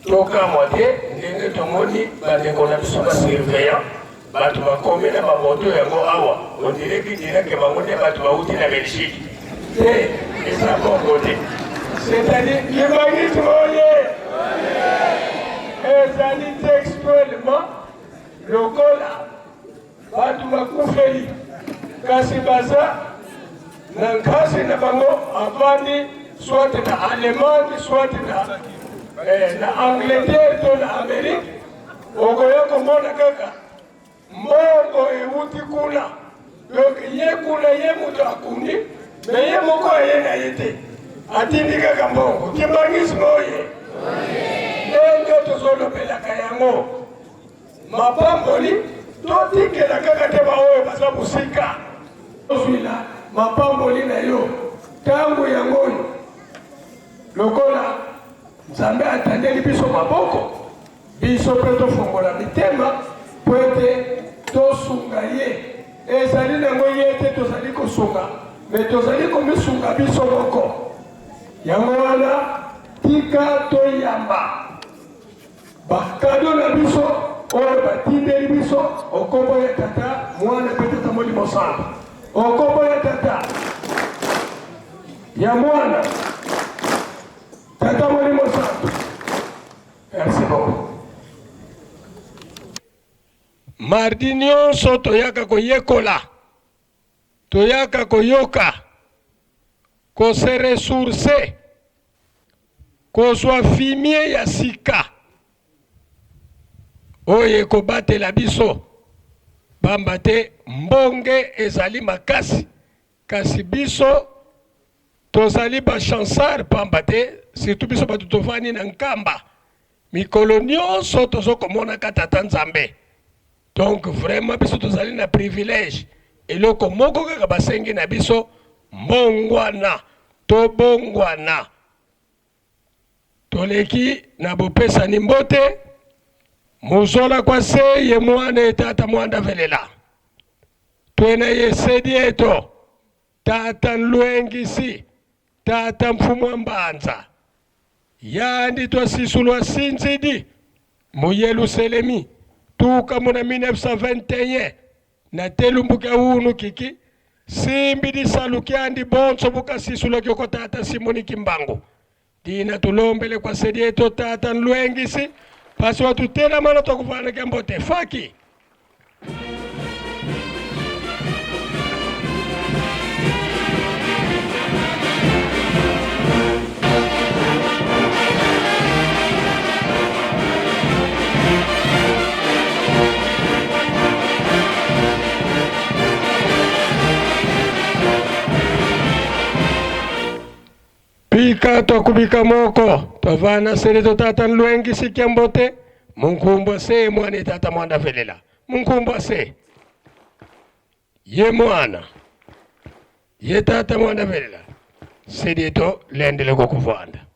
Tokamwa te ndenge tomoni bandeko na biso ba surveillant bato bakomi na bamoto yango awa ondireki direke bango nde bato bauti na Belgique te, eza bongo te. C'est-à-dire kimbangisme oye ezali textuellement lokola Bato bakufeli kasi baza na nkasi na bango avandi soit na Allemagne soit na, eh, na Angleterre to na Amerique, okoya komona kaka mbongo ewuti kuna. Donc ye kuna ye moto akundi me ye moko aye na ye te, atindi kaka mbongo. Kimbangisme oye ndenge tozolobelaka yango. Mapamboli totikela kaka te baoyo baza mosika. Ozwila mapamboli na yo ntango yango oyo, lokola Nzambe atandeli biso maboko, biso mpe tofongola mitema mpo ete tosunga ye. Ezali nango ye te tozali kosunga, me tozali komisunga biso moko. Yango wana tika toyamba Ba cadeau na biso oyo batindeli biso okombo ya tata mwana mpe tata molimo santu okombo ya tata ya mwana tata molimo santu. Merci beaucoup. Mardi nyonso toyaka koyekola, toyaka koyoka, ko se ressourcer, kozwa fumier ya sika oyo ekobatela biso, pamba te mbonge ezali makasi, kasi biso tozali ba chansard, pamba te surtout biso bato tovandi na Nkamba, mikolo nyonso tozokomonaka Tata Nzambe. Donc vraiment biso tozali na privilège, eloko moko kaka basengi na biso mbongwana, tobongwana. Toleki na bopesani mbote, muzola kwa se ye mwana etata mwanda velela twena ye sedi eto tata nlwengisi tata mfumu mbanza yandi twasisulwa sinzidi mu Yeluselemi tuka muna 1921 na telumbuka unu kiki simbi disalu kyandi bonso bukasisula kyoko tata Simoni Kimbangu dina tulombele kwa sedieto tata nlwengisi pasi watutelamana twakuvana kyambote faki. Pika twakubika moko twavana sele totata nlwengi sikia mbote munkumbwa se mwana etata mwanda velela munkumbwa se ye mwana ye tata mwanda velela sedieto lendele kokuvanda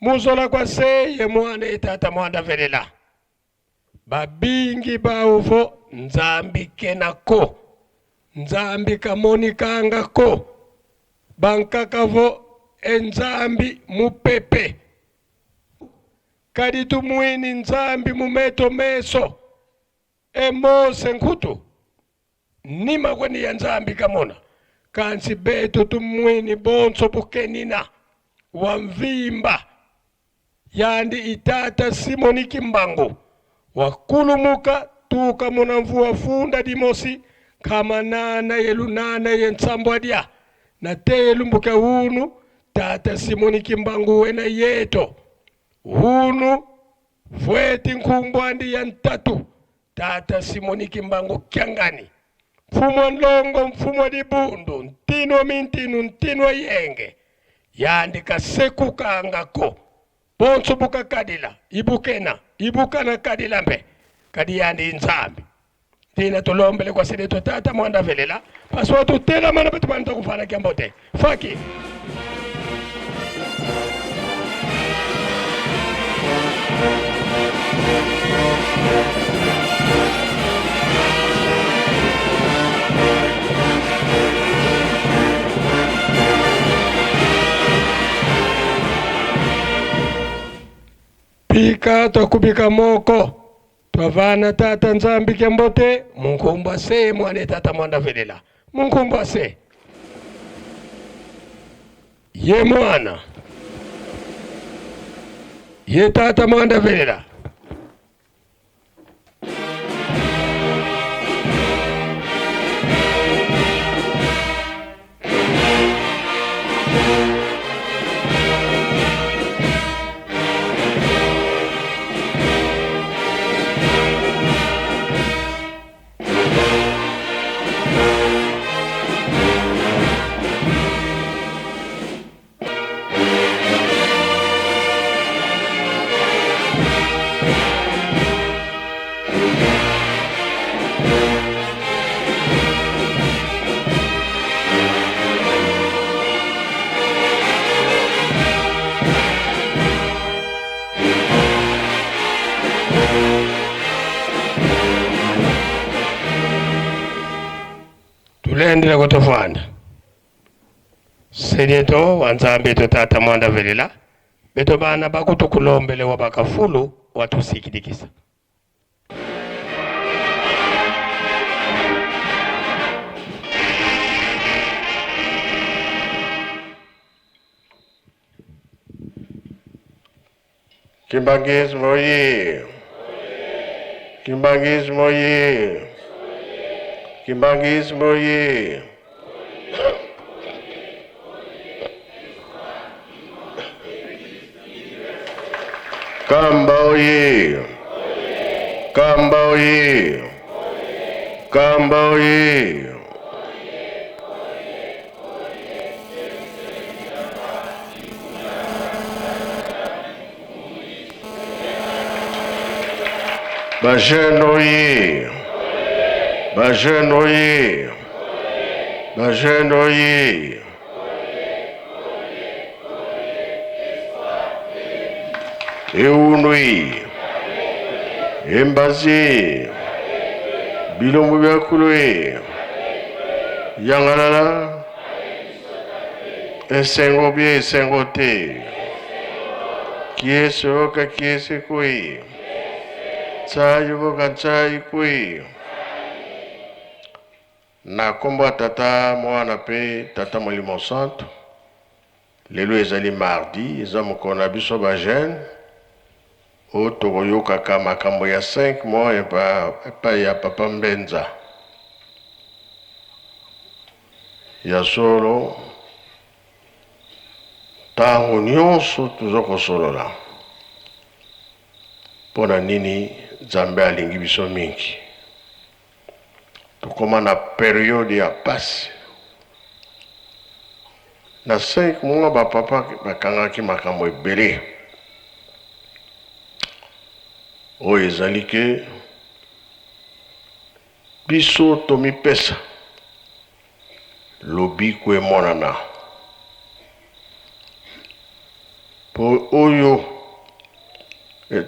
muzola kwa se ye mwana etata mwanda velela Babingi bauvo Nzambi kena ko, Nzambi kamonikanga ko, bankaka vo e Nzambi mupepe. Kadi tumuini Nzambi mu meto meso e Mose nkutu nima kweni ya Nzambi kamona, kansi betu tumuini bonso bukenina wa mvimba Yandi itata Simoni Kimbangu wakulumuka tuka mona mvua funda dimosi nkama nana ye lunana ye nsambua dia na teye lumbuke unu tata Simoni Kimbangu wena yeto unu vueti nkumbuandi ya ntatu tata Simoni Kimbangu kiangani mfumu ndongo mfumu dibundu ntino mintinu ntino yenge yandi kasekukangako bonso bukakadila ibukena ibukana kadila mbe kadi yandi nzambi tina tulombele kwa sideto tata mwanda velela Parce que totelama na bato bana tokufana kiambo te. Faki. Pika twakubika moko twavana tata Nzambi kembote munkumbwa se mwane tata mwanda velela munkumbwa se ye mwana ye tata mwanda velela. Tulendele kutofanda Senyeto wa Nzambi to tata mwanda velela beto bana bakutukulombele wa bakafulu watusikidikisa. Kimbanguisme oye! Kimbanguisme oye! Kimbanguisme oye! Kamba oye! Kamba oye! Kamba oye! Ba jeune oye! Ba jeune oye! Ba jeune oye! Eunui! Embazi! Bilombo bya kulue! Yangalala! Esengo bie esengo te! Kiese oka kiese kui! Tsayi oka tsayi kui! Na kombo ya Tata, Mwana pe Tata Molimo Santu, lelo ezali mardi, eza mokolo na biso ba jeune oyo tokoyokaka makambo ya 5 mois epai ya Papa Mbenza. Ya solo, ntango nyonso toza kosolola mpo na nini Nzambe alingi biso mingi. Tokoma na periode ya pasi. Na 5 mois ba papa bakangaki makambo ebele. Oyo ezali ke biso tomipesa lobiko emonana. Po oyo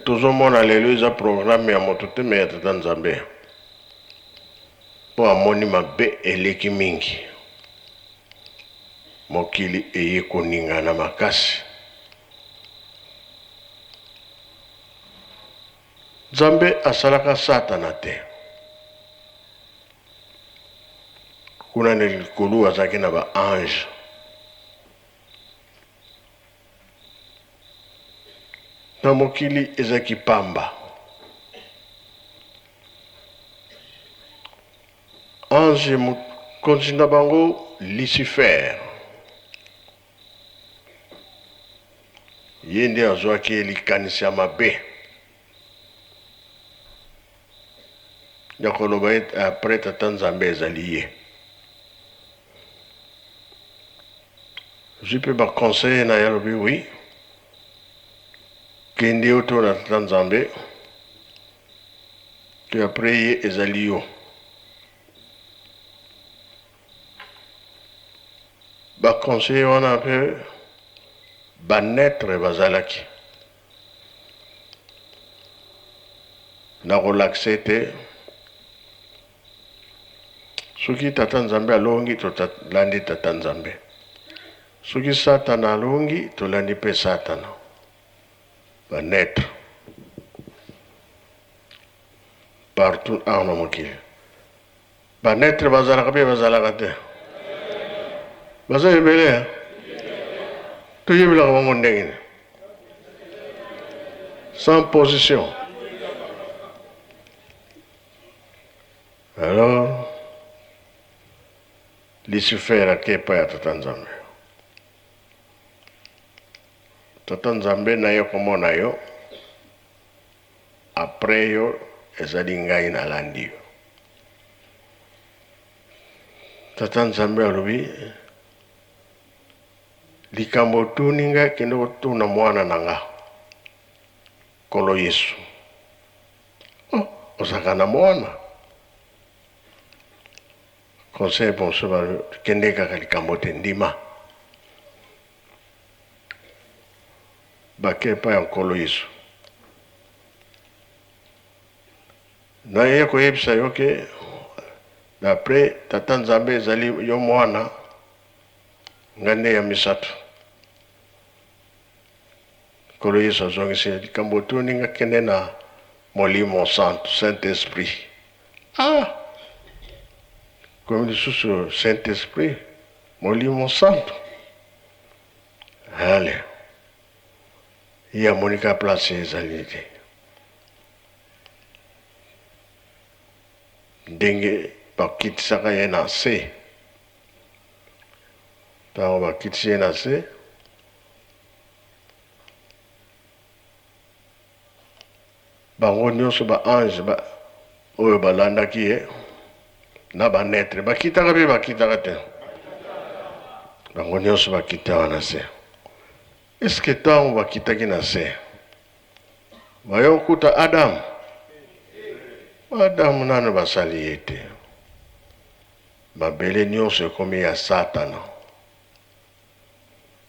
tozomona lelo eza programme ya moto te me ya Tata Nzambe. Po amoni mabe eleki mingi. Mokili eye koningana makasi. Nzambe asalaka Satana te. Kuna na likolo azalaki na ba ange. Na mokili ezalaki pamba. Ange mokonzi na bango Lucifer. Ye nde azwaki likanisi ya mabe ya koloba ete apres Tata Nzambe ezali ye. Azwi mpe ba conseiller na ye, alobi oui, kende yo to na Tata Nzambe, ke apres ye ezali yo. Ba conseillers wana pe ba neutres bazalaki. Nakolakisa ete soki Tata Nzambe alongi, tolandi Tata Nzambe. Soki Satana alongi, tolandi mpe Satana. Ba neutres partout awa na mokili. Ba neutre bazalaka pe bazalaka te? Baza ebele hein? Toyebelaka bango ndenge nini? Sans position. Alors Lucifer ake epai ya Tata Nzambe. Tata Nzambe naye komona yo Après yo ezali ngai nalandi yo. Tata Nzambe alobi likambo otuni ngai kende kotuna mwana na nga Nkolo Yesu. Oh, ozalaka na mwana? Conseil bonso kende kaka likambo te ndima. Bake epai ya Nkolo Yesu. Naye koyebisa yo ke d'après Tata Nzambe ezali yo mwana, ngai nde ya misatu. Nkolo Yesu azongisi ye, likambo otuni nga kende na Molimo Santu, Saint Esprit. Ah! Komi lisusu Saint Esprit, Molimo Santu. Allez. Ye amoni kaka place ezali te. Ndenge bakitisaka ye na se. Ntango bakitisi ye na se, bango nyonso ba ange ba, oyo balandaki ye na ba netre bakitaka mpe bakitaka te, bango nyonso bakitaka na se. Eske ntango bakitaki na se baye kokuta Adamu? Adamu nano basali ye te. Mabele nyonso ekomi ya Satana.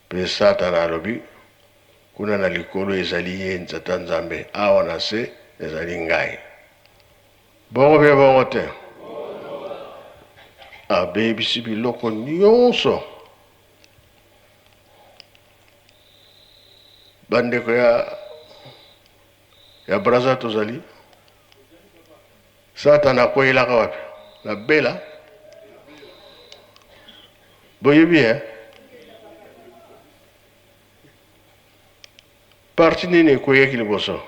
Mpe Satana alobi, Kuna na likolo ezali ye, Tata Nzambe, awa na se ezali ngai. Bongo mpe bongo te? Abebisi biloko nyonso. Bandeko ya, ya Brazza tozali. Satana akweyelaka wapi? Na bela. Boyebi hein? Parti nini ekweyaki liboso?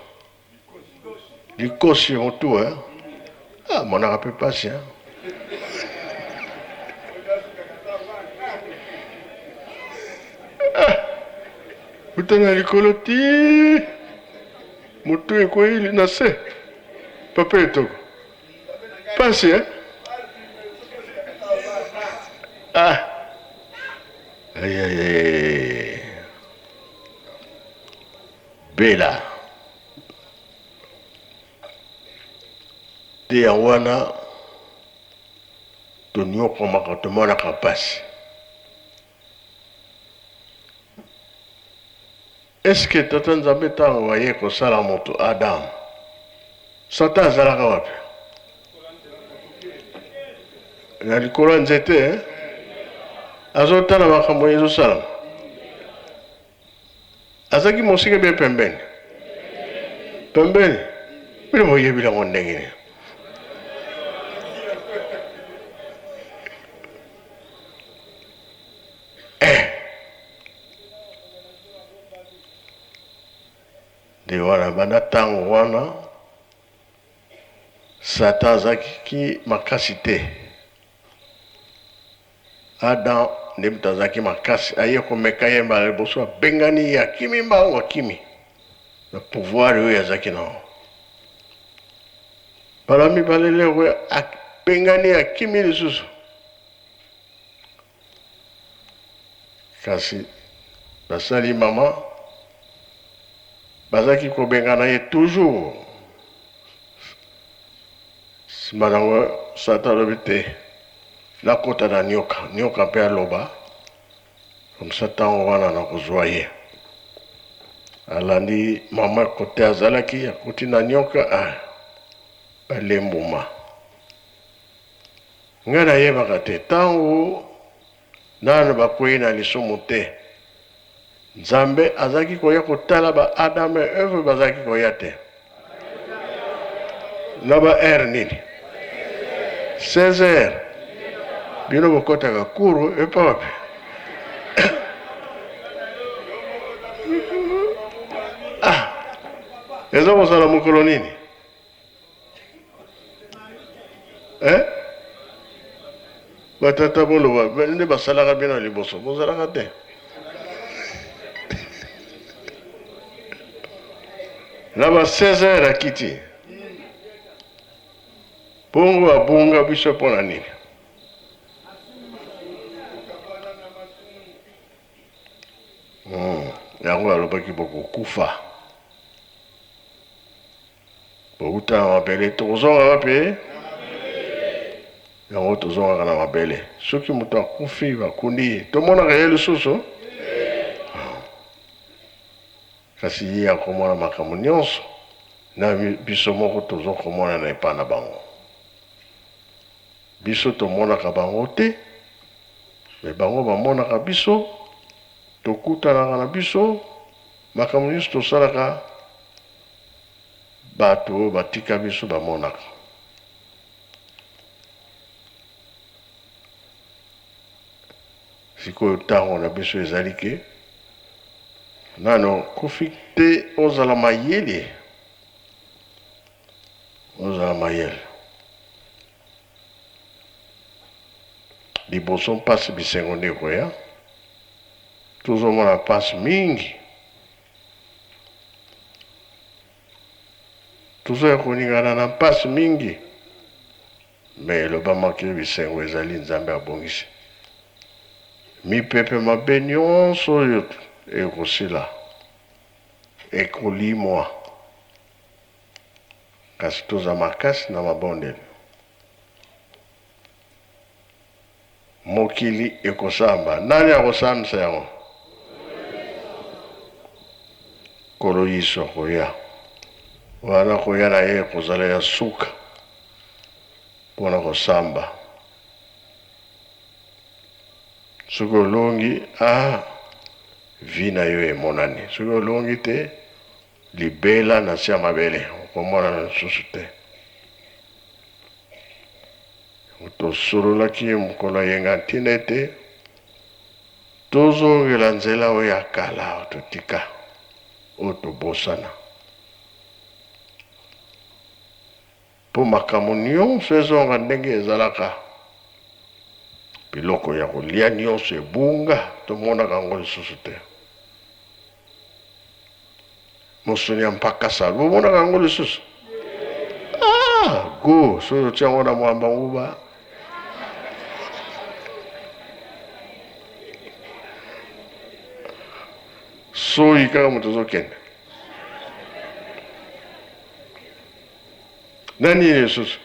Likosi ya motu hein? Ah, monaka pe pasi hein? Ah, uta na likolo ti Motu ekwei na se. Papa Etoko. Pasi hein? Ah. Aïe aïe aïe. Bela. Te yango wana tonyokwamaka tomonaka mpasi. Est ce que tata nzambe tango aye kosala mutu Adam satan azalaka wapi? Na likolo ya nzete eh? Azotala makambo ezosalama. Azalaki mosika bien pembeni pembeni, bino boyebi yango ndenge nini? Eh! Nde wana banda ntango wana Satan azalaki makasi te. Adam nde moto azalaki makasi, aye komeka ye mbala liboso, abengani ye, akimi mbangu, akimi na pouvoir oyo azalaki na yango. Mbala mibale lero abengani ye, akimi lisusu. Kasi basali mama bazalaki kobengana ye toujours. Sima nango Satan alobi te, nakota na nioka, nioka mpe aloba. Comme ça tango wana nakozwa ye. Alandi mama kote azalaki, akuti na nyoka, ah, bale mbuma. Ngai nayebaka te tango nanu bakwei na lisumu te, Nzambe azalaki koya kotala ba Adam et Eve bazalaki koya te. Na ba heure nini? 16 heures. Bino bokotaka kuru epa wapi? Ah, eza kozala mokolo nini? Eh? Batata boloba nde basalaka bino liboso bozalaka te. Na ba 16 heures akiti. Bongo abunga biso mpo na nini? Yango alobaki bokokufa. Bowuta na mabele, tokozonga wapi? Yango tozongaka na mabele. Soki moto akufi, bakundi ye, tomonaka ye lisusu? Kasi ye akomona makambo nyonso na biso moko tozokomonana epai na bango. Biso tomonaka bango te, me bango bamonaka biso, tokutanaka na biso, makambo nyonso tosalaka Bato oyo batika biso bamonaka. Sikoyo ntango na biso ezali ke nano kufi te, ozala mayele, ozala mayele liboso mpasi bisengo nde ekoya. Tozomona mpasi mingi. Tozoya koningana na mpasi mingi, me elobamaki bisengo ezali Nzambe abongisi. Mipepe mabe nyonso oyo ekosila, ekolimwa, kasi toza makasi na mabondeli. Mokili ekosamba. Nani akosambisa yango? Nkolo Yesu akoya. Wana koya na ye ekozala ya suka mpo na kosamba. Soki olongi, ah, vie na yo emonani. Soki olongi te, libela na se ya mabele, okomonana lisusu te. Tosololaki mokolo ya yenga ntina ete tozongela nzela oyo ya kala oyo totika, oyo tobosana, mpo makambo nyonso ezonga ndenge ezalaka. Biloko ya kolia nyonso ebunga, tomonaka yango lisusu te. Mosuni ya mpakasa bomonaka yango lisusu? Ah, go soki otia yango na mwamba nguba soyi kaka moto ozokende na nini lisusu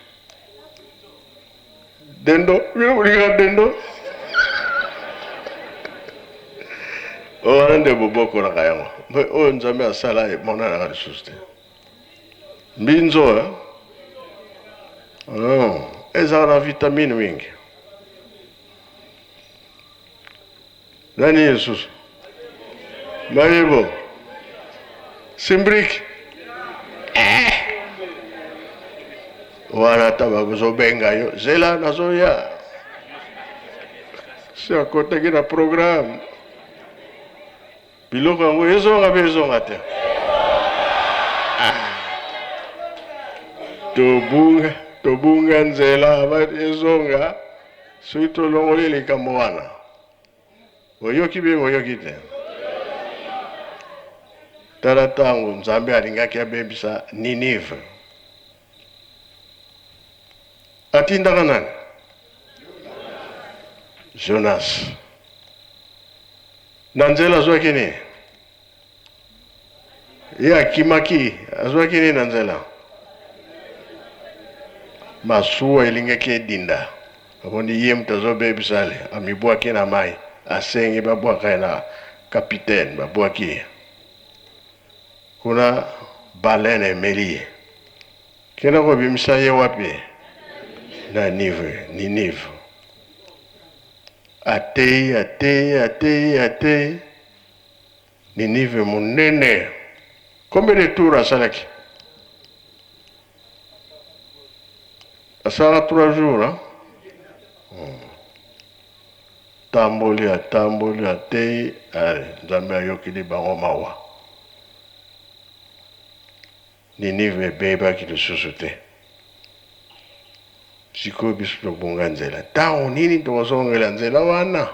Dendo, bino bolingaka dendo? Wana nde bobokolaka yango. Me oyo Nzambe asala emonanaka lisusu te. Mbinzo, eh? Oh, ezalaka na vitamine mingi. Na nini lisusu? Mayebo. Simbriki. Eh. Wana ata bazobenga yo, zela nazoya. Si akotaki na programme. Biloko yango ezonga mpe ezonga te. Ah. Tobunga, tobunga nzela ezonga soki tolongoli likambo wana. Boyoki be boyoki te? Tala ntango Nzambe alingaki abebisa Ninive. Atindaka nani? Jonas. Na nzela azwaki nini? Ye akimaki, azwaki nini na nzela? Masuwa elingaki edinda. Amoni ye moto azobebisa ale, amibwaki na mai. Asengi babwaka ye na capitaine, babwaki ye kuna, baleine emeli ye. Kende kobimisa ye wapi? Na Nive, Ninive. Ateyi, ateyi, ateyi, ateyi. Ninive monene. Combien de tours asalaki? Asalaka 3 jours, hein? Tamboli, atamboli, ateyi, allez, Nzambe ayokeli bango mawa. Ninive ebebaki lisusu te. Sikoyo biso tobunga nzela. Ntango nini tokozongela nzela wana?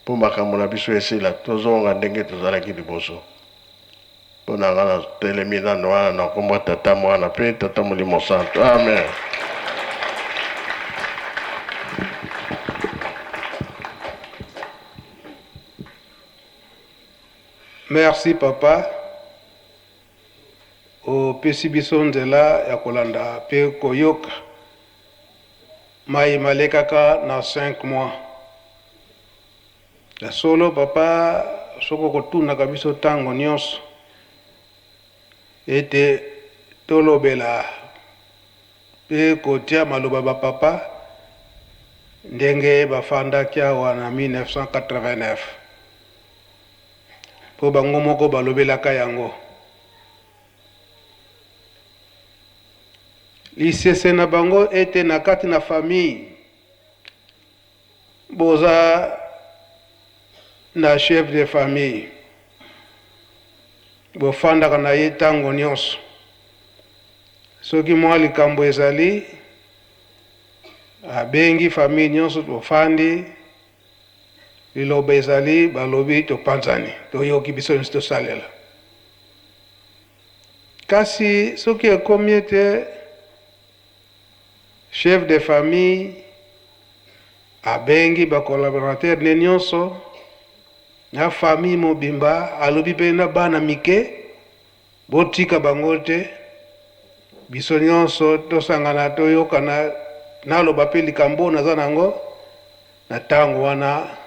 Mpo makambo na biso esila, tozonga ndenge tozalaki liboso. Mpo na nga natelemi nano wana na nkombo ya Tata, Mwana mpe Tata Molimo Santu. Amen. Merci papa, opesi biso nzela ya kolanda pe koyoka maye malekaka na 5 mois. Ya solo papa, soki okotunaka biso tango nionso ete tolobela pe kotia maloba ba papa ndenge bafandaki awa na 1989. Po bango moko balobelaka yango. Lisese na bango ete na kati na famille boza na chef de famille bofandaka na ye tango nionso, soki mua likambo ezali abengi famille nionso bofandi. Liloba ezali balobi topanzani toyoki biso nionso tosalela kasi soki ekomi ete chef de famille abengi ba collaborateurs ne nionso na famille mobimba alobi pe na bana mike botika bango te biso nionso tosangana toyokana naloba pe likambo oyo naza na yango. Na tango wana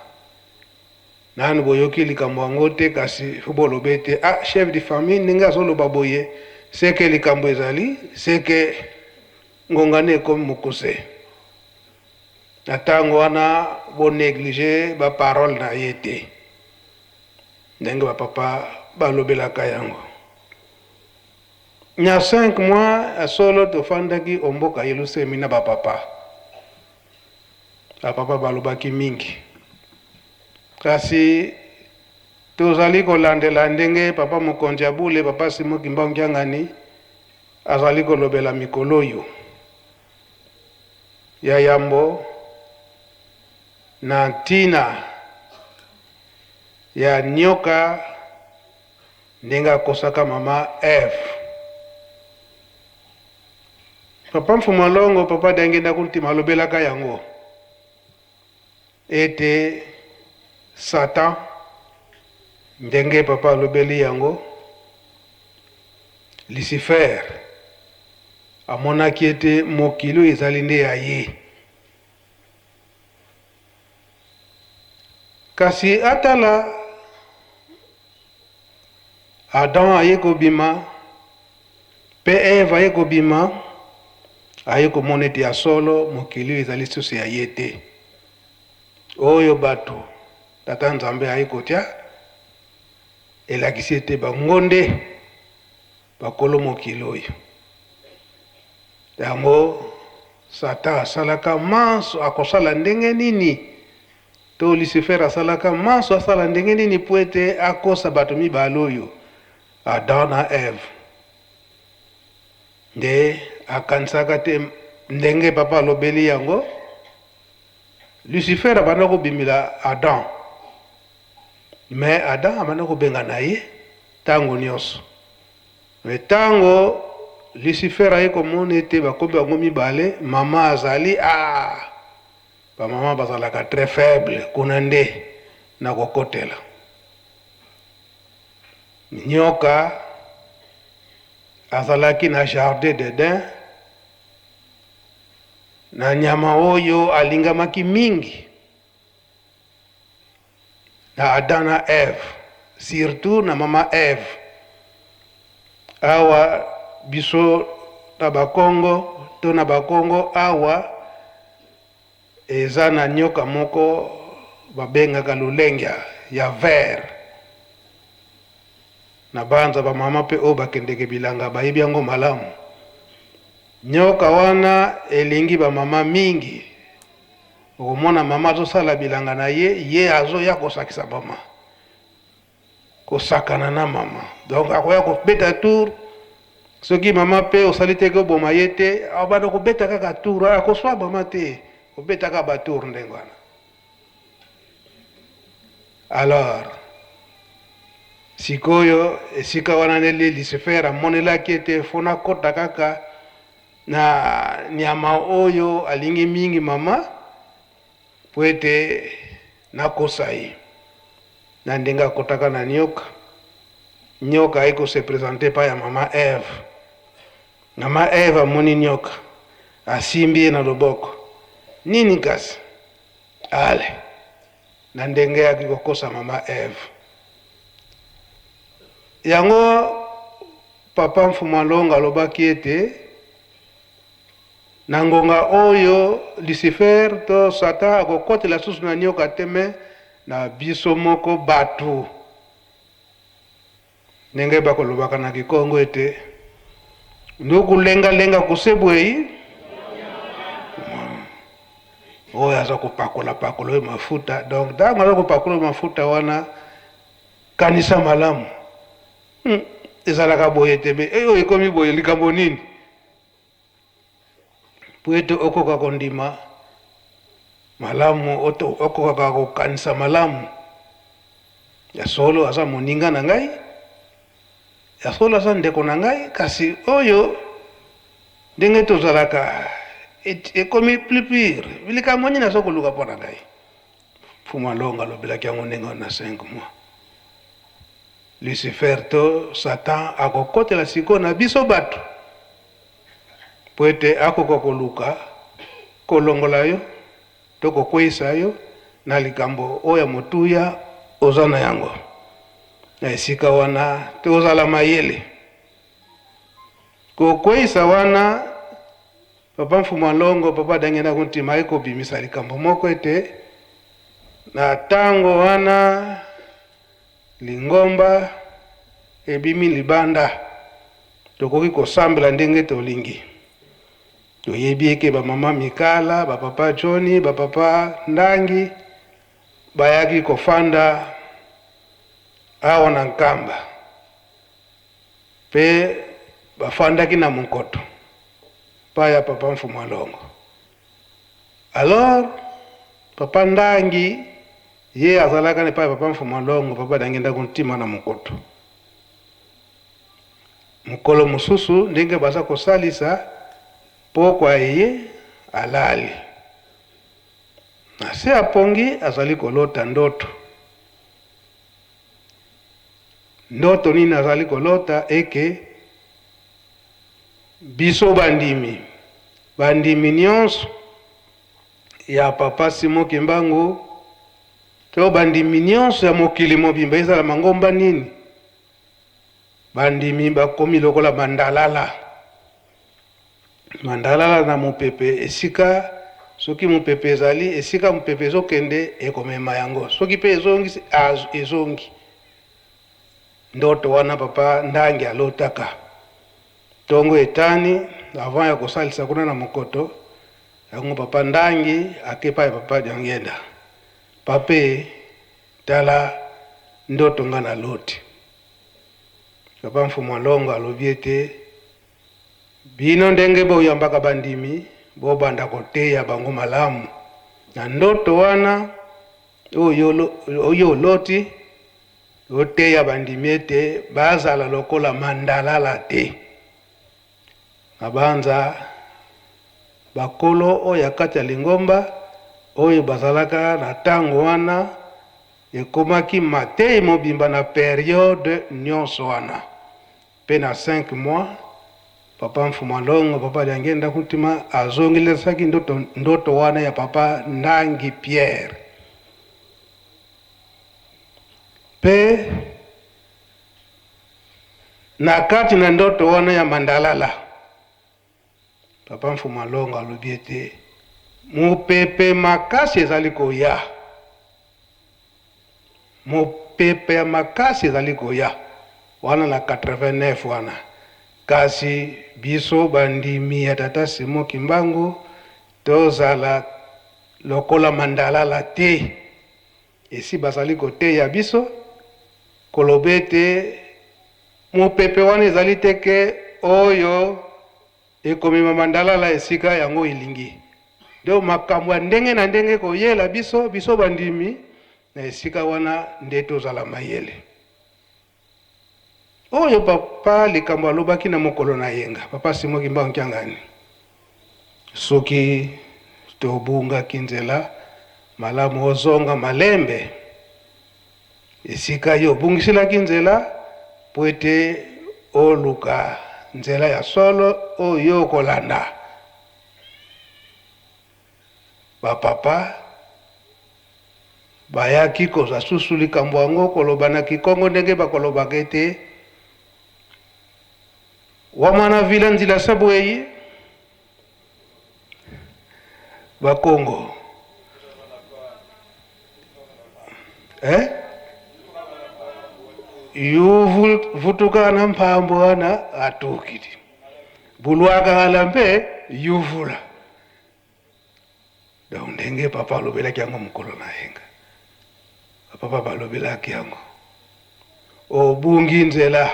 nanu boyoki likambo yango te kasi faut boloba ete ah chef de famille ndenge azoloba boye ce que likambo ezali ce que ngonga nde ekomi mokuse. Na tango wana bo negliger ba paroles na ye te ndenge ba papa balobelaka yango. Na cinq mois ya solo tofandaki o mboka Yelusemi na ba papa. Ba papa balobaki mingi. Kasi tozali kolandela ndenge papa mokonzi ya bule, papa Simon Kimbangu Kiangani azali kolobela mikolo oyo. Ya yambo, na ntina ya nioka ndenge akosaka mama Eve. Papa Mfumu Alongo, Papa Diangienda Kuntima alobelaka yango ete Satan ndenge papa alobeli yango Lucifer amonaki ete mokili oyo ezali nde ya ye. Kasi atala Adam aye kobima Pe Eva aye kobima, aye komona ete ya solo mokili oyo ezali lisusu ya ye te. Oyo bato Tata Nzambe aye kotia, elakisi ete bango nde bakolo mokili oyo. Yango Satan asalaka manso, akosala ndenge nini? To Lucifer asalaka manso, asala ndenge nini po ete akosa bato mibale oyo? Adam na Eve nde akanisaka te ndenge papa alobeli yango. Lucifer abanda kobimela Adam, mais Adam abanda kobengana ye tango nionso. Mais tango Lucifer aye komona ete bakomi bango mibale, mama azali, ah! Ba mama bazalaka très faible, kuna nde nakokotela. Nyoka azalaki na jardin d'Eden na nyama oyo alingamaki mingi. Na Adam na Eve, surtout na mama Eve. Awa biso na bakongo to na bakongo awa eza na nyoka moko babengaka lulengya ya vert. Na banza bamama mpe oyo bakendeke bilanga bayebi yango malamu. Nyoka wana elingi bamama mingi. Okomona mama azosala bilanga na ye, ye azoya kosakisa mama, kosakana na mama. Donc akoya kobeta tour. Soki mama mpe osali te koboma ye te, abanda kobeta kaka tour, akoswa mama te, kobeta kaka batour ndenge wana. Alors sikoyo esika wana nde Lucifer amonelaki ete fo nakota kaka na nyama oyo alingi mingi mama, po ete nakosa ye. Na ndenge akotaka na nyoka, nyoka ayi kose présenter epai ya mama Eve. Mama Eve amoni nyoka, asimbi ye na loboko. Nini kasi? Ale na ndenge ayaki kokosa mama Eve. Yango papa Mfuma Longa alobaki ete na ngonga oyo Lucifer to Satan akokotela susu na nyoka te, me na biso moko bato, ndenge bakolobaka na Kikongo ete ndukulengalenga kusebwei, oyo aza kopakola pakola oyo mafuta. Donc ntango aza kopakola oyo mafuta wana, kanisa malamu, ezalaka boye te, me oyo ekomi boye likambo nini? Po ete okoka kondima malamu, okokaka kokanisa malamu. Ya solo aza moninga na ngai, ya solo aza ndeko na ngai, kasi oyo ndenge tozalaka ekomi plus pire. Likambo nini aza koluka mpo na ngai? Mfumu Alonga alobelaki yango ndenge wana na 5 mois. Lucifer to Satan akokotela sikoyo na biso bato, po ete akoka koluka kolongola yo to kokweyisa yo na likambo oyo ya motuya oza na yango. Na esika wana tozala mayele. Kokweyisa wana, papa Mfumu Alongo, papa Dangenda Kuntima aye kobimisa likambo moko ete na tango wana lingomba ebimi libanda, tokoki kosambela ndenge tolingi. Toyebi eke bamama Mikala, bapapa Johnny, bapapa Ndangi bayaki kofanda awa na Nkamba, pe bafandaki na Monkoto pa ya papa Mfumu Alongo. Alors papa Ndangi ye azalaka na epai ya papa Mfumu Alongo, papa Dangenda Kuntima na Monkoto. Mokolo mosusu ndenge baza kosalisa pokwa, eye alali na se apongi, azali kolota ndoto. Ndoto nini azali kolota? Eke biso bandimi, bandimi nyonso ya papa Simon Kimbangu to bandimi nyonso ya mokili mobimba, ezala mangomba nini, bandimi bakomi lokola mandalala, mandalala na mopepe. Esika soki mopepe ezali, esika mopepe ezokende ekomema yango, soki mpe ezongi, ezongi. Ndoto wana papa Ndangi alotaka. Ntongo etani, avant ya kosalisa kuna na Mokoto yango, papa Ndangi akepa ya papa Diangenda: "Pape, tala ndoto nga na loti." Papa Mfumu Alongo alobi ete bino ndenge boyambaka bandimi, bobanda koteya bango malamu na ndoto wana oyo oloti. Oteya bandimi ete bazala lokola mandalala te. Na banza bakolo oyo ya kati ya lingomba oyo bazalaka na ntango wana, ekomaki matei mobimba na période nyonso wana. Mpe na 5 mois, papa Mfumu Alongo, papa Diangenda Kuntima azongelisaki ndoto, ndoto wana ya papa Ndangi Pierre. Pe na kati na ndoto wana ya mandalala, Papa Mfuma Longo alobi ete mopepe makasi ezali koya, mopepe ya makasi ezali koya wana na 89 wana, kasi biso bandimi ya Tata Simon Kimbangu tozala lokola mandalala te. Esi bazali koteya biso, koloba ete mopepe wana ezali te ke oyo ekomema mandalala esika yango elingi. Donc makambo ya ndenge na ndenge ekoyela biso, biso bandimi, na esika wana nde tozala mayele. Oyo papa likambo alobaki na mokolo na yenga, papa Simon Kimbangu Kiangani, soki tobungaki nzela, malamu ozonga malembe esika yo obungiselaki nzela, mpo ete oluka nzela ya solo oyo okolanda. Ba papa bayaki kozwa susu likambo yango koloba na kikongo ndenge bakolobaka ete wamana vila nzila sabu eyi bakongo eh? Yuvutuka na mpambo wana atukiti bulwakala mpe yuvula. Donc ndenge papa alobelaki yango mokolo na yenga, papa balobelaki yango, obungi nzela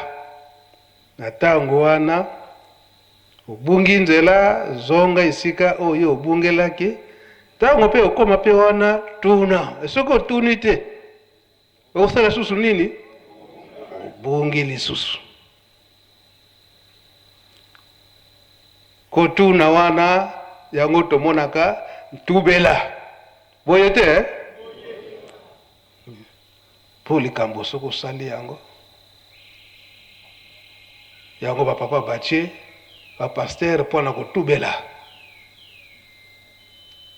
na ntango wana, obungi nzela, zonga esika oyo obungelaki. Ntango mpe okoma mpe wana, tuna. Soki otuni te, okosala susu nini? Obungi lisusu. Kotuna wana yango tomonaka ntubela boye te eh? Mpo likambo soki osali yango yango bapapa batie bapaster mpo na kotubela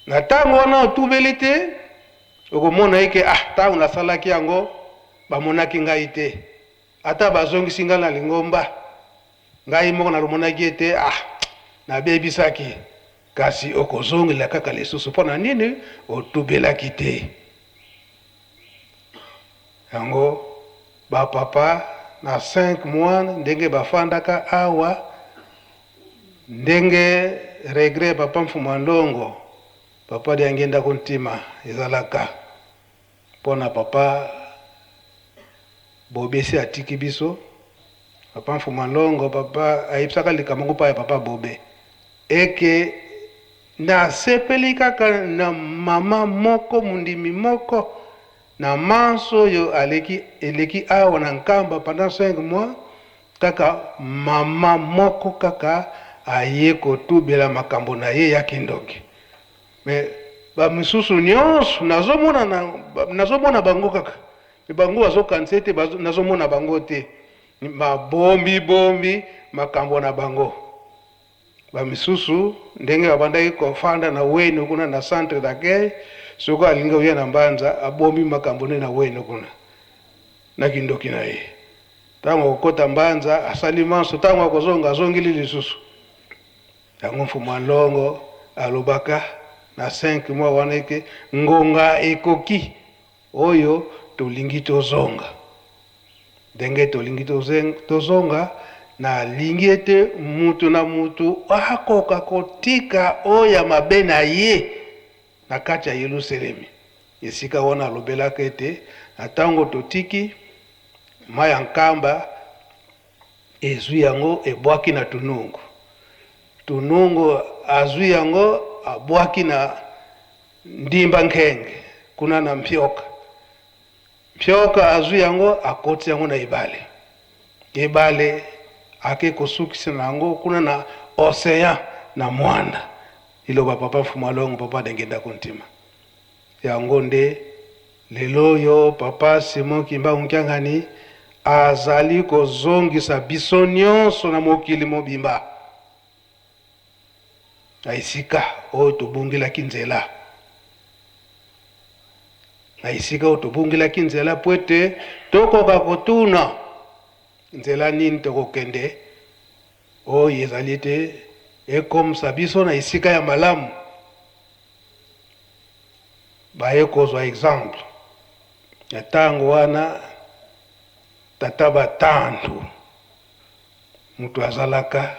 na ntango wana otubeli te, okomona eke ah, ntango nasalaki yango bamonaki ngai te, ata bazongisi ngai na lingomba, ngai moko nalomonaki ete ah, nabebisaki. Kasi okozongela kaka lisusu. Mpo na nini otubelaki te? Yango bapapa na 5 mois ndenge bafandaka awa, ndenge regret papa Mfuma Ndongo, papa Diangenda Kuntima ezalaka mpo na papa Bobe esi atiki biso. Papa Mfuma Longo, papa ayebisaka likambo yango mpa ya papa Bobe eke nasepeli kaka na mama moko mondimi moko na manso oyo aleki eleki awa na Nkamba pendant 5 mois, kaka mama moko kaka aye kotubela makambo na ye ya kindoki. Mais ba misusu nyonso nazomona na nazomona bango kaka, me bango bazokanisa ete nazomona bango te, babombi bombi makambo na bango. Ba misusu ndenge babandaki kofanda na wenu kuna na centre d'accueil, soki alingi koya na Mbanza abombi makambo nde na wenu kuna na kindoki na ye. Ntango akokota Mbanza asali manso, ntango akozonga azongeli lisusu. Yango Mfumu Nlongo alobaka na 5 mois wana eke ngonga ekoki oyo tolingi tozonga. Ndenge tolingi tozonga, nalingi ete mutu na mutu akoka kotika oyo ya mabe na ye na kati ya Yelusalemi. Esika wana alobelaka ete na ntango totiki mai ya Nkamba, ezwi yango ebwaki na Tunungu. Tunungu azwi yango abwaki na Ndimba Nkenge kuna na Mpioka. Mpioka azwi yango akoti yango na ebale. Ebale ake kosukisa na yango kuna na ocean na Mwanda. Liloba papa Mfumu Alongo, papa Dengenda Kuntima. Yango nde lelo oyo papa Simon Kimbangu Kiangani azali kozongisa biso nyonso na mokili mobimba na esika oyo tobungelaki nzela. Na esika oyo tobungelaki nzela mpo ete tokoka kotuna nzela nini tokokende, oyo ezali ete ekomisa biso na esika ya malamu. Baye kozwa exemple na tango wana tata Batantu mutu azalaka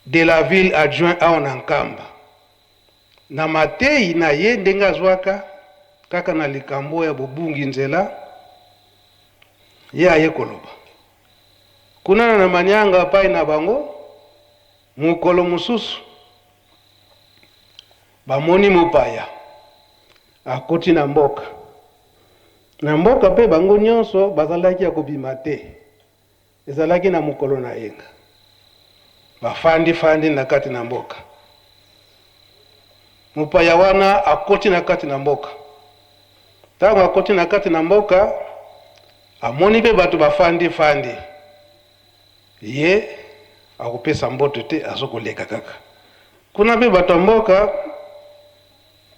de la ville adjoint awa na Nkamba. Na mateyi na ye ndenge azwaka kaka na likambo ya bobungi nzela, ye aye koloba kuna na Manianga apai na bango. Mokolo mosusu bamoni mopaya akoti na mboka. Na mboka mpe bango nyonso bazalaki ya kobima te. Ezalaki na mokolo na yenga. Bafandi-fandi na kati na mboka. Mopaya wana akoti na kati na mboka. Tango akoti na kati na mboka, amoni mpe bato bafandi-fandi. Ye akopesa mbote te, azokoleka kaka. Kuna mpe bato ya mboka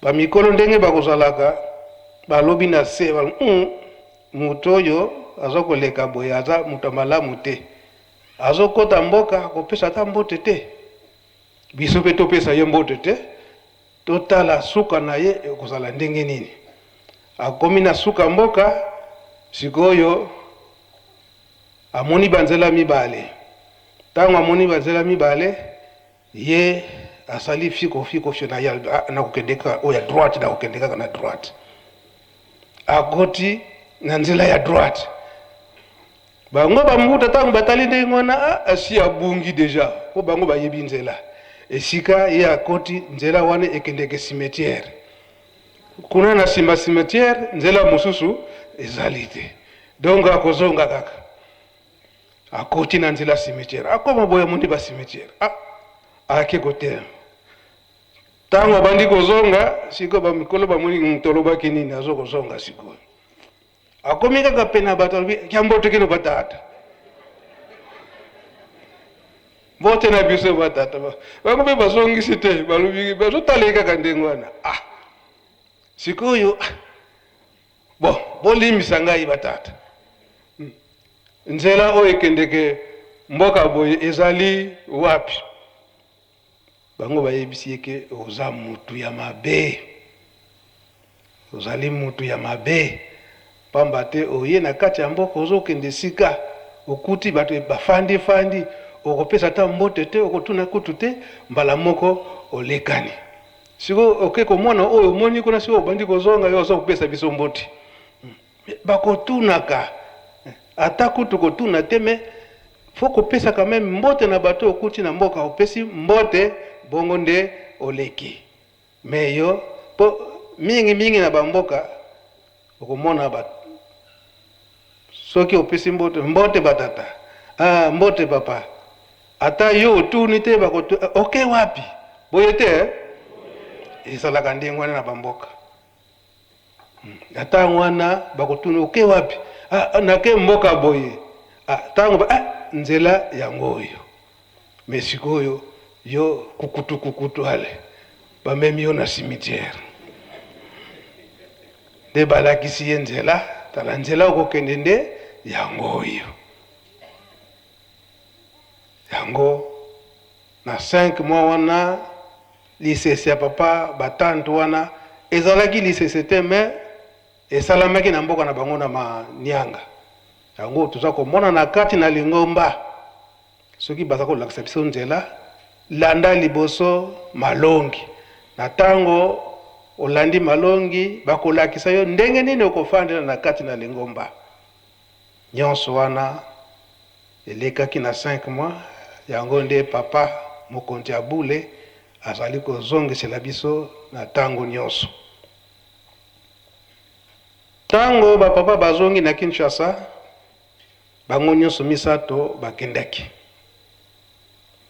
ba mikolo ndenge bakozalaka, balobi na se, moto oyo azokoleka boye aza moto ya malamu te, azokota mboka akopesa ata mbote te. Biso mpe topesa ye mbote te, totala suka na ye ekozala ndenge nini. Akomi na suka mboka sikoyo, amoni banzela mibale. Tango amoni banzela mibale, ye asali fiko fiko fio na ye, ah, nakokende kaka oyo ya droite, nakokende kaka na droite. Akoti na nzela ya droite. Bango bambuta tango batali ndenge wana, ah, asi abungi deja, po bango bayebi nzela. Esika ye akoti nzela wana ekendeke cimetière. Kuna na sima cimetière nzela mosusu ezali te. Donc akozonga kaka. Akoti na nzela cimetière. Akoma boye amoni ba cimetière. Ah, ake kotelema. Tango abandi kozonga, sikoyo ba mikolo bamoni moto alobaki nini, azo kozonga sikoyo. Akomi kaka pene ya bato, alobi, Kya mbote kino ba tata. Mbote na biso ba tata. Bango mpe bazongisi te, balobi, bazotala ye kaka ndenge wana. Ah, sikoyo, ah, bon, bolimbisa ngai ba tata. Nzela oyo ekendeke mboka boye ezali wapi? Bango bayebisi ye ke oza mutu ya mabe, ozali mutu ya mabe, pamba te oye na kati ya mboka ozokende esika okuti bato bafandi fandi, okopesa ata mbote te, okotuna kutu te, mbala moko olekani. Sikoyo oke komona oyo omoni kuna, sikoyo obandi kozonga, yo oza kopesa biso mbote. Bakotunaka ata kutu kotuna te, mais faut kopesa quand même mbote na bato okuti na mboka, opesi mbote bongo nde oleki. Mais yo po mingi mingi na ba mboka okomona ba soki opesi mbote, mbote ba tata, ah, mbote papa, ata yo otuni te, bakotu oke wapi boye te eh? Ezalaka ndenge wana na ba mboka. Na tango wana bakotuna oke wapi? Ah, nake mboka boye. Ah, tango ba, ah, nzela yango oyo. Mais sikoyo yo kukutu kukutu ale bamemi yo na cimetière. Nde balakisi ye nzela, tala nzela okokende nde yango oyo. Yango na 5 mois wana lisese ya papa ba tante wana ezalaki lisese te mais esalamaki na mboka na bango na Manianga. Yango toza komona na kati na lingomba soki baza kolakisa biso nzela, landa liboso malongi. Na tango olandi malongi bakolakisa yo ndenge nini okofandela na kati na lingomba. Nionso wana Elekaki na cinq mois, yango nde papa mokonzi ya bule azali kozongisela biso na tango nionso. Tango ba papa bazongi na Kinshasa, bango nionso misato bakendaki.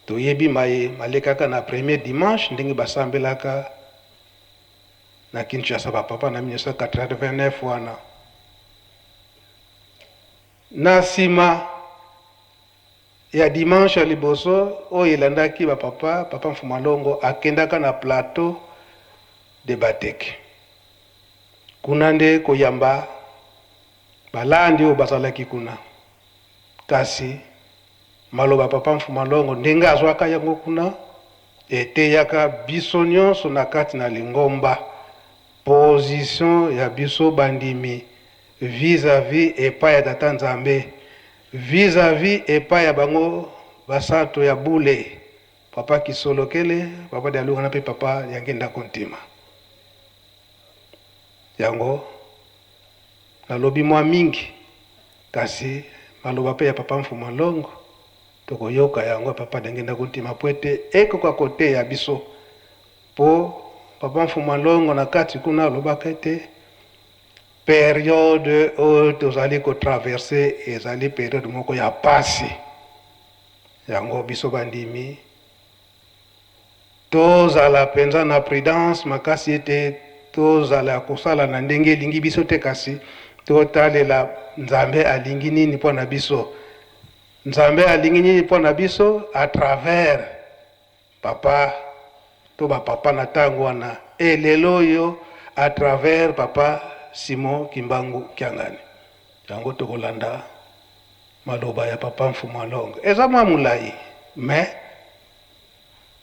Toyebi maye malekaka na premier dimanche ndenge basambelaka na Kinshasa ba papa na 1989 wana. Na sima ya dimanche ya liboso oyo elandaki ba papa, papa Mfumualongo akendaka na plateau de Bateke. Kuna nde koyamba balandi oyo bazalaki kuna. Kasi maloba Papa Mfuma Longo ndenge azwaka yango kuna eteyaka biso nyonso na kati na lingomba position ya biso bandimi vis-à-vis epai ya Tata Nzambe, vis-à-vis epai ya bango basantu ya bule, Papa Kisolokele, Papa Dialungana mpe Papa Diangienda Kuntima. Yango nalobi mwa mingi, kasi maloba mpe ya Papa Mfuma Longo tokoyoka yango ya Papa Diangienda Kuntima mpo ete ekoka koteya biso, mpo Papa Mfuma Longo na kati kuna alobaka ete periode oyo tozali ko traverser ezali periode moko ya pasi. Yango biso bandimi tozala penza na prudence makasi ete tozala ya kosala na ndenge elingi biso te, kasi totalela Nzambe alingi nini mpo na biso. Nzambe alingi nini mpo na biso à travers papa to ba papa na tango wana et lelo oyo à travers papa Simon Kimbangu Kiangani. Yango tokolanda maloba ya papa Mfumua Longo. Eza mwa mulayi mais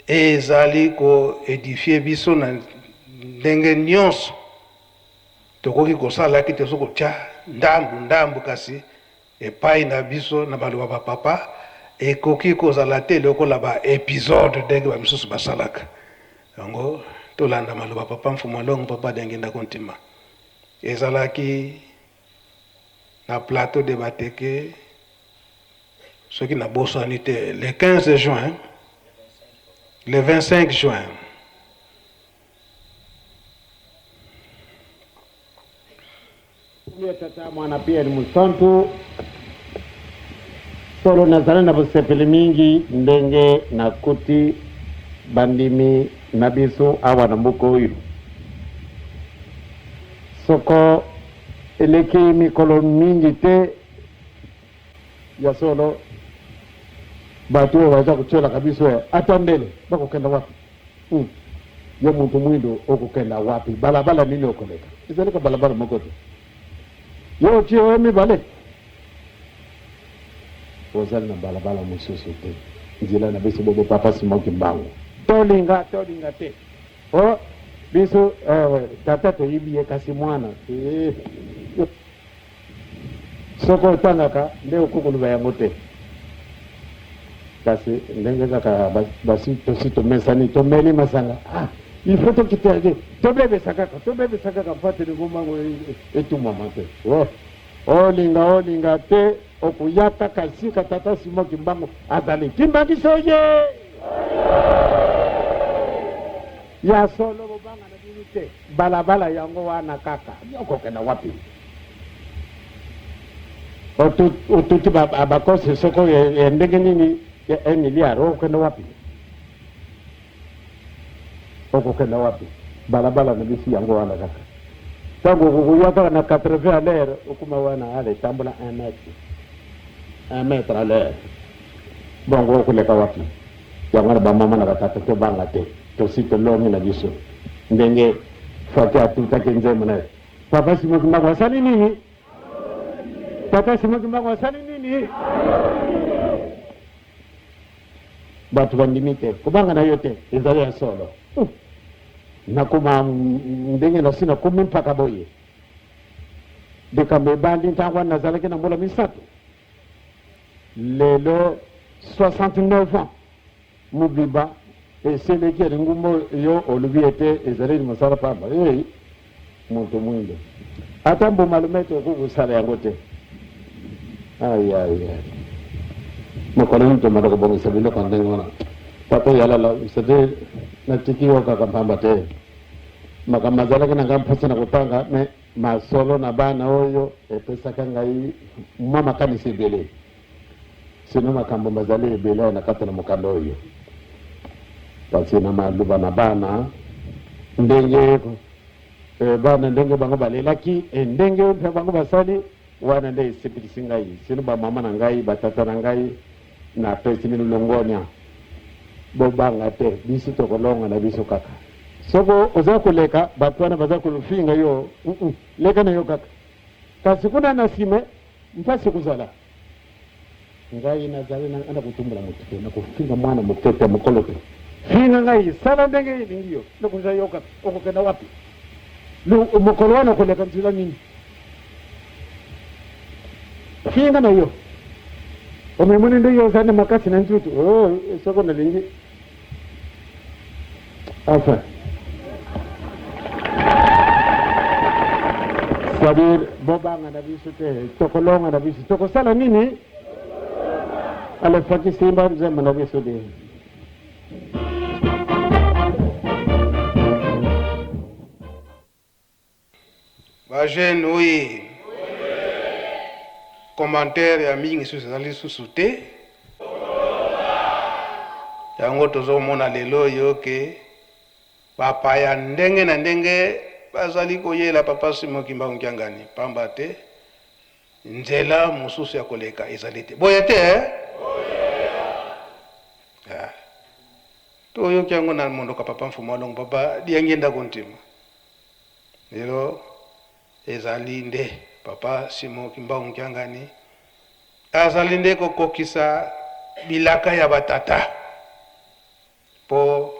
ezali ko edifier biso na ndenge nionso tokoki kosala ki tozo kotia ndambu ndambu, kasi epayi na biso na maloba ba papa ekoki kozala te lokola ba episode ndenge ba misusu basalaka yango. Tolanda maloba papa Mfumua Longo, papa Diangienda Kuntima. Ezalaki na plateau de Bateke, soki nabosani te, le 15 juin, le 25 juin. Ya Tata, Mwana Pierre Mosantu, solo nazali na bosepeli mingi ndenge nakuti bandimi na biso awa na mboka oyo. Soko eleki mikolo mingi te, ya solo bato oyo baza kotiolaka biso ata ndele bakokenda wapi? Yo mutu muindu okokenda wapi? Balabala nini okoleka? Ezali ka balabala moko te. Yo otie oyo mibale, ozali na balabala mosusu te. Nzela na biso bebe Papa Simon Kimbangu. Tolinga tolinga te, o biso tata toyebi ye, kasi mwana Soki otangaka nde okoki koloba yango te. Kasi ndenge kaka basi tosi tomesani, tomeli masanga, ah, il faut tokita te, tobebisa kaka, tobebisa kaka mpo ete lingomba yango etumama te. Oh, olinga olinga te, okoya kaka esika Tata Simon Kimbangu azali. Kimbanguiste oye! Ya solo, bobanga na bino te, balabala yango wana kaka, okokenda wapi? Otuti bakosi soko ya ndenge nini ya 1 milliard, okokenda wapi? Okokenda wapi? Balabala na biso yango wana kaka. Ntango okokoya kaka na 80 à l'heure, okoma wana ale tambola 1 mètre, 1 mètre à l'heure, bongo okoleka wapi? Yango wana bamama na batata, tobanga te, tosi tolongi na biso. Ndenge Faki atutaki nzembo na ye, Papa Simon Kimbangu asali nini? Papa Simon Kimbangu asali nini? Bato bandimi te, kobanga na yo te, ezali ya solo. Nakoma ndenge nasi nakomi mpaka boye. Likambo ebandi ntango wana nazalaki na mbula 3, lelo 69 ans mobimba eseleki ya lingumba yo olobi ete ezali mosala pamba. Ei, moto mwindo, ata mbuma lumete okoki kosala yango te. Ayaya, mokolo nini tomanda kobongisa biloko ya ndenge wana? Papa Yalala, sete natiki yo kaka mpamba te. Makambo azalaki na ngai mposa na kotanga, me masolo na bana oyo epesaka ngai mwa makanisi ebele. Sino makambo mazali ebele na kati na mokanda oyo, kasi na maloba na bana, ndenge bana ndenge bango balelaki, ndenge mpe bango basali wana nde esepelisi ngai. Sino bamama na ngai, batata na ngai, napesi bino longonya, bobanga te, biso tokolonga na biso kaka. Soko oza koleka, bato wana baza kolofinga yo, uh-uh, leka na yo kaka. Kasi kuna na sima, mpasi ekozala. Ngai nazali na ngai nakotumbola moto te, nakofinga mwana moke te, mokolo te. Finga ngai, sala ndenge elingi yo, nakozwa yo kaka. Okokenda wapi? Mokolo wana okoleka nzela nini? Finga na yo. Omimoni nde yo ozali na makasi na nzoto. Oh, soko nalingi. Enfin. C'est-à-dire, bobanga na biso te, tokolonga na biso. Tokosala nini? Alors, Fatshi simba nzembo na biso te. Ba jeunes oui. Commentaire ya mingi susu ezali lisusu te. Yango tozomona lelo oyo ke bapaya ndenge na ndenge bazali koyela Papa Simon Kimbangu Kiangani pamba te nzela mosusu ya koleka ezali te. Boye te eh? Ah. Toyoki yango na mondoka Papa Mfumu Alongo Papa Diangienda Kuntima. Lelo ezali nde Papa Simon Kimbangu Kiangani azali nde kokokisa bilaka ya ba tata po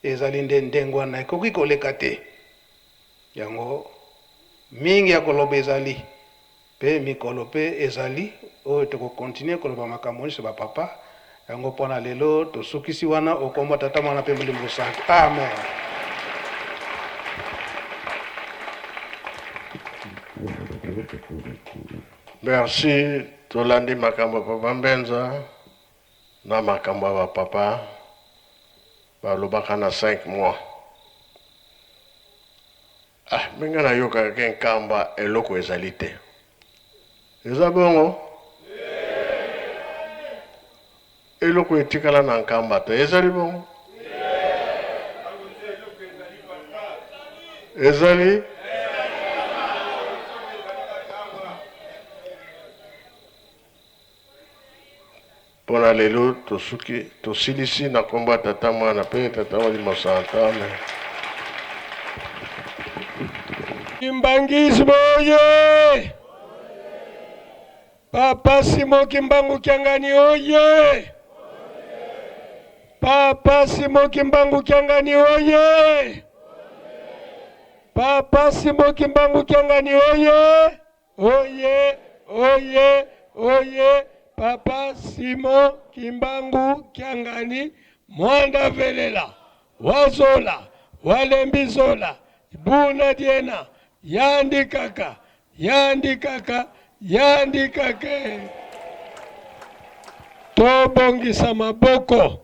ezali nde ndenge wana ekoki koleka te. Yango mingi ya koloba ezali pe mikolo pe ezali oyo toko continuer koloba makambo nionso ba papa yango pona lelo tosukisi wana okombo tata muana pe molimo mosantu amen. Merci tolandi makambo ya papa Mbenza na makambo ya ba papa balobaka na 5 mois. Ah mais nga nayokaka ke Nkamba eloko ezali te. Eza bongo? Eloko etikala na Nkamba te. Ezali bongo? Ezali? Mpo na lelo tosuki, tosilisi na kombo ya Tata, Mwana mpe Tata Molimo Santu. Amen. Kimbanguisme oye! Papa Simon Kimbangu Kiangani oye! Papa Simon Kimbangu Kiangani oye! Papa Simon Kimbangu Kiangani oye! Oye oye oye papa Simon Kimbangu Kiangani Mwanda velela wazola walembi zola buna diena yandi kaka yandi kaka yandi kake tobongisa maboko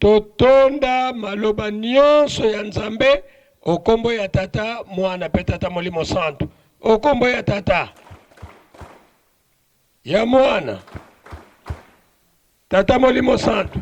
Totonda maloba nionso ya Nzambe o kombo ya Tata, Mwana pe Tata Molimo Santu. O kombo ya Tata, ya Mwana, Tata Molimo Santu.